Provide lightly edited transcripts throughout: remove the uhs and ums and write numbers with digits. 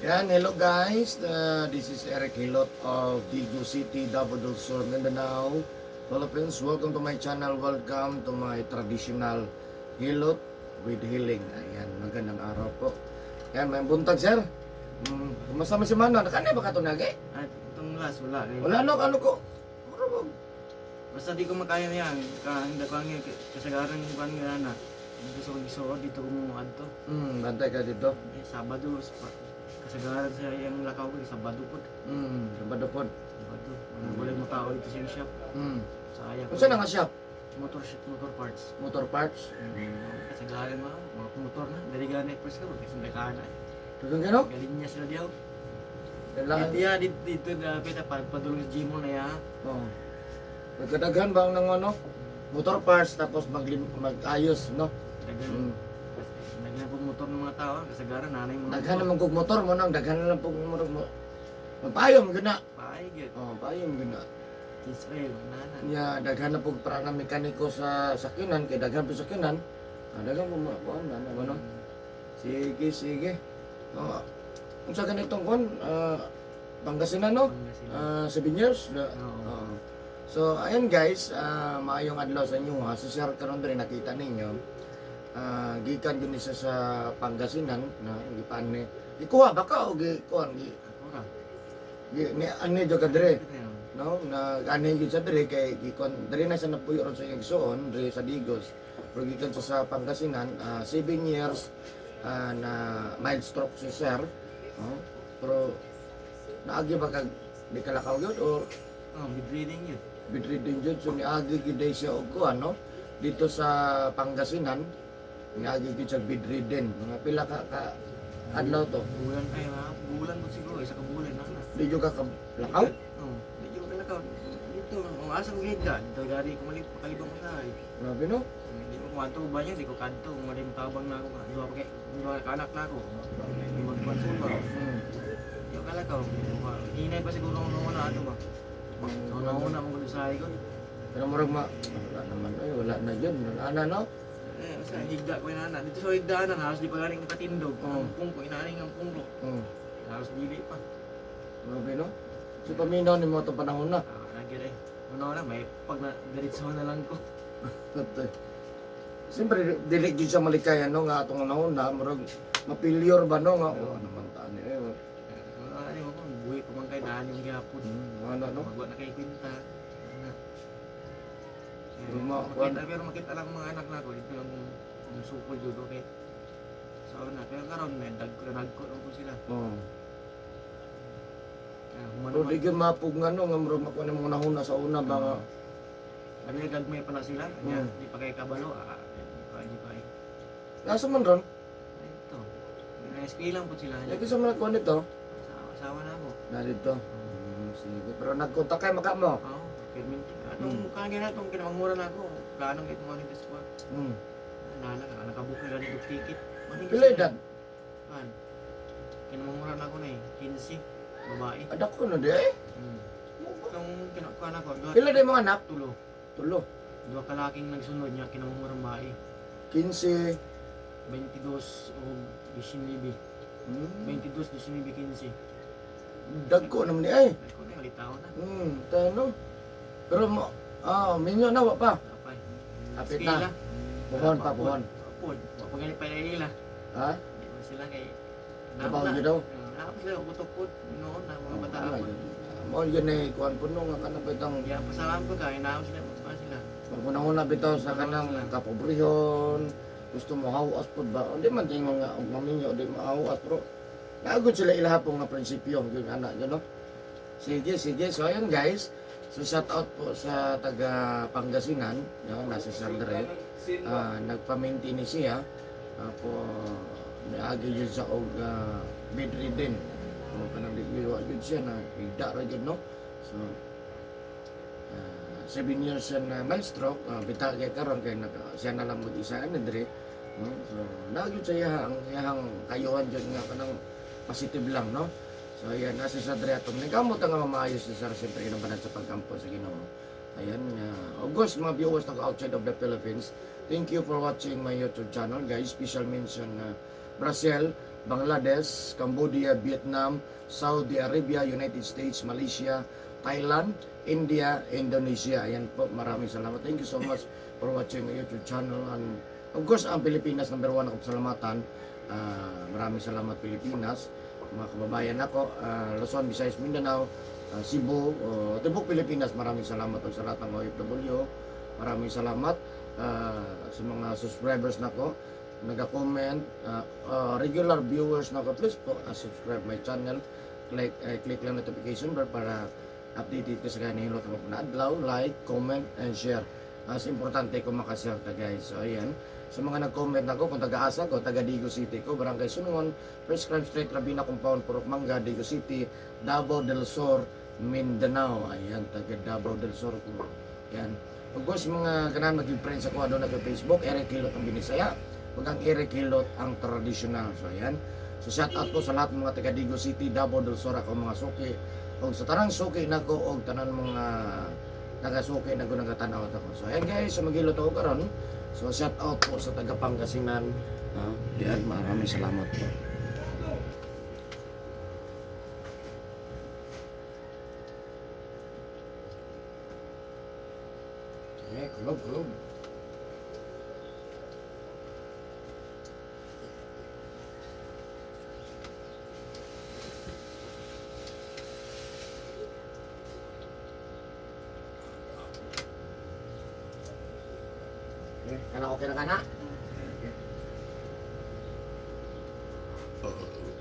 Yan, hello guys. This is Eric Hilot of Digos City, Davao del Sur, Mindanao, Philippines. Welcome to my channel. Welcome to my traditional Hilot with Healing. Ayan, magandang araw po. Ayan, may buntag, sir. Kumusta man si Mano? Nakana ba ka nagi? At itong last, wala. Eh. Wala no, ano ko? Mura ba? Basta di ko makaya na yan. Ka, hindi ko ang kasagaran ko ang na. Gusto ko gisuot dito ko mo adto. Bantay ka dito. Eh, Sabado, kasagaran sa iyang lakaw ko, Sabado po. Sabado po. Sabado. Wala mo tao dito sa iyang shop. Sa aya ko. Unsa na nga shop? Motor, motor parts. Motor parts? Kasagaran mo, mga motor na. Dali gani first ka, kasi ka na. Tugang gano? Galing niya sila diyaw. Kailangan. Dito ya, dito, dito dapat padulong sa gym mo na ya. Oo. Nagkadaghan ba ang nang ano? Motor parts tapos mag-ayos, no? Daghan. Daghan po motor ng mga tao, kasagaran nanay mga Daghan naman kog motor mo nang daghan na lang pug motor mo. Magpayong gyud na. Paay gyud. Oh, payong gyud na. Israel, nana. Nya daghan na pug para na mekaniko sa sakyanan kay daghan pug sakyanan. Ah, daghan pug mga kuan na ano. Sige, sige. Oh. Unsa ganitong kuan? Ah, Pangasinan, no? Pangasinan. Ah, 7 years na. Oo. Oo. So, ayun guys, maayong adlaw sa inyo ha. So, sir, karon diri nakita ninyo. Gikan yun isa sa Pangasinan na gipan ni gikuha ba ka o gikuha gi Ako ra. gi ni ani jud ka diri, Kita yan. no, na ani gyud sa diri kay gikuan diri na sa napuyo ron sa iyang igsuon diri sa Digos, pero gikan siya sa Pangasinan, 7 years na mild stroke si sir, no? Pero naagi ba kag di kalakaw gyud or Oh, bedridden yun. Bedridden jud? So niagi gyud day siya og kuan, no, dito sa Pangasinan niagi gyud siya bedridden. Mga pila ka adlaw to? Bulan ay mga bulan ko siguro, isa ka bulan na na. Di jud ka kalakaw? Oh, di jud kalakaw. Dito, ang asa ko gid ka, dito gari ko malip makalibang ko sa ay. Grabe, no? Hindi ko kuwanto ba niya, di ko kadto, kung wala yung tabang na ako, duha pa kay duha ka anak na ako. Di magkonsulta. Di ko kalakaw. Hinay pa siguro ang una ato ba. So nauna mo ko sa ko. Pero murag ma wala naman ay wala na yun, wala na, no? Eh, sa higda ko inana. Dito sa higdaanan, halos di pa galing katindog. Oo. Ang pungko, inaning ang pungko. Halos dili pa. Grabe, no? So paminaw ni mo itong panahon na. Ah, nagyan eh. Una na, may pag na, diretso na lang ko. At, siyempre, dili jud siya malikay, ano, nga atong panahon na, murag mapilyor ba, no, nga, oh, ano man taan eh. Ano mo ko, buhi pa man kay daan yung gyapon. Ano, no? Magwa na kay kwinta. Ano. Eh, pero makita lang mga anak na ako dito lang yung sukol jud, okay. So na, pero karon may dagko nagko lang po sila. Oh. Ah, human Pero naman. di gyud mapug nga, no, nga murag makuha ng mga nahuna sa una ba nga. Sabi niya gagmay pa na sila. Nya, di pa kay kabalo. Ah, di pa eh. Nasa man ron? Ay, ito. Na-eskwela po sila. Lagi sa mga kuha nito. Asawa na ako. Na dito. Sige. Pero nagkontak kay maka mo. Oo, permanent. Atong mukha nga atong kinamangura na ako. Plano kay itong mga sa Nana, nakabook na ganito ticket. Maning Pila edad? Kan. Kinamangura na ako na eh. 15. Babae. Adak ko na di eh. Itong kinukuha na ako. Duha, Pila di mga anak? Tulo. Tulo. Duha kalaking nagsunod niya, kinamangura babae. 15. 22 o 19. 22, 19, 15. Dagko naman ni ay. Ay, ko na, ulit tao na. Tano. Pero mo, minyo na wa pa. Apay. Kapit na. Buhon pa, buhon. Buhon. Wa pa ganit pa ila. Ha? Di ba sila kay Trabaho yun daw? Naapa sila utot-ut noon na mga bata Oh, ako. Mo yun eh, kuan po no, nga kanang bitang Ya, pasalamat ko kay naapa sila pa sila. Pag-unang-una bitaw sa kanang kapobrehon, gusto mo hawas po ba? Hindi man tingon nga og maminyo, di mahawas pero naagod sila ilaha po nga prinsipyo yung anak yun, no? Sige, sige. So ayun guys, so shout out po sa taga Pangasinan, no, nasa Sandre. Nagpaminti ni siya po naagi yun sa og bedridden. So kanang di wa yun siya na higda ra jud, no. So 7 years siya na mild stroke, bita kay karon kay naka, siya na lang mag-isa ani diri, no? So nagyud sa iya ang iyang kayuhan jud nga kanang positive lang, no? So ayan, nasa sa diri atong nagkamot ang nga maayos si sir, siyempre kinabanan sa pagkampo sa Ginoo. Ayan, August, mga viewers nag outside of the Philippines. Thank you for watching my YouTube channel, guys. Special mention na Brazil, Bangladesh, Cambodia, Vietnam, Saudi Arabia, United States, Malaysia, Thailand, India, Indonesia. Ayan po, maraming salamat. Thank you so much for watching my YouTube channel. And of course, ang Pilipinas, number one ako pasalamatan. Maraming salamat, Pilipinas. Mga kababayan ako, Luzon, Visayas, Mindanao, Cebu, Tibok Pilipinas, maraming salamat po sa lahat ng OFW. Maraming salamat sa mga subscribers nako, nag-comment, regular viewers nako. Please po, subscribe my channel. Click lang notification bell para updated ka sa kanihilot ako na adlaw, like, comment, and share. Mas importante kung makashare ka, guys. So ayan, sa mga nag-comment ako, kung taga-asa ko, taga Digos City ko, Barangay Sunungon, First Crime Street, Rabina Compound, Purok Mangga, Digos City, Davao del Sur, Mindanao. Ayan, taga Davao del Sur ko. Ayan. Of course, mga kanan maging friends ako doon na Facebook, Eric Hilot ang Binisaya, ug ang Eric Hilot ang traditional. So ayan. So shout out po sa lahat ng mga taga Digos City, Davao del Sur, ako mga suki. Og sa tanang suki nako og tanan mga taga-suki nako nagatanaw ako. So ayan guys, so maghilot ako karon. So shout out po sa taga Pangasinan. Yan, maraming salamat po. Okay, kulob, kulob. Okay, kana okay na kana? Okay.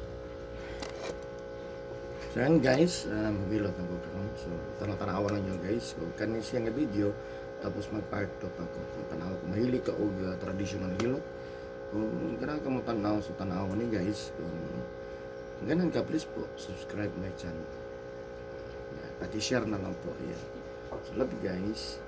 So yan guys, maghilot na ko karon. So tanaw-tanawa lang nyo guys. So kani siya nga video tapos mag part 2 pa ko. Kung tanaw ko mahilig ka og traditional hilot. Kung ganahan ka mo tanaw sa tanaw ni guys, kung ganahan ka, please po subscribe my channel. Yan, pati share na lang po. Ayan. So love you guys.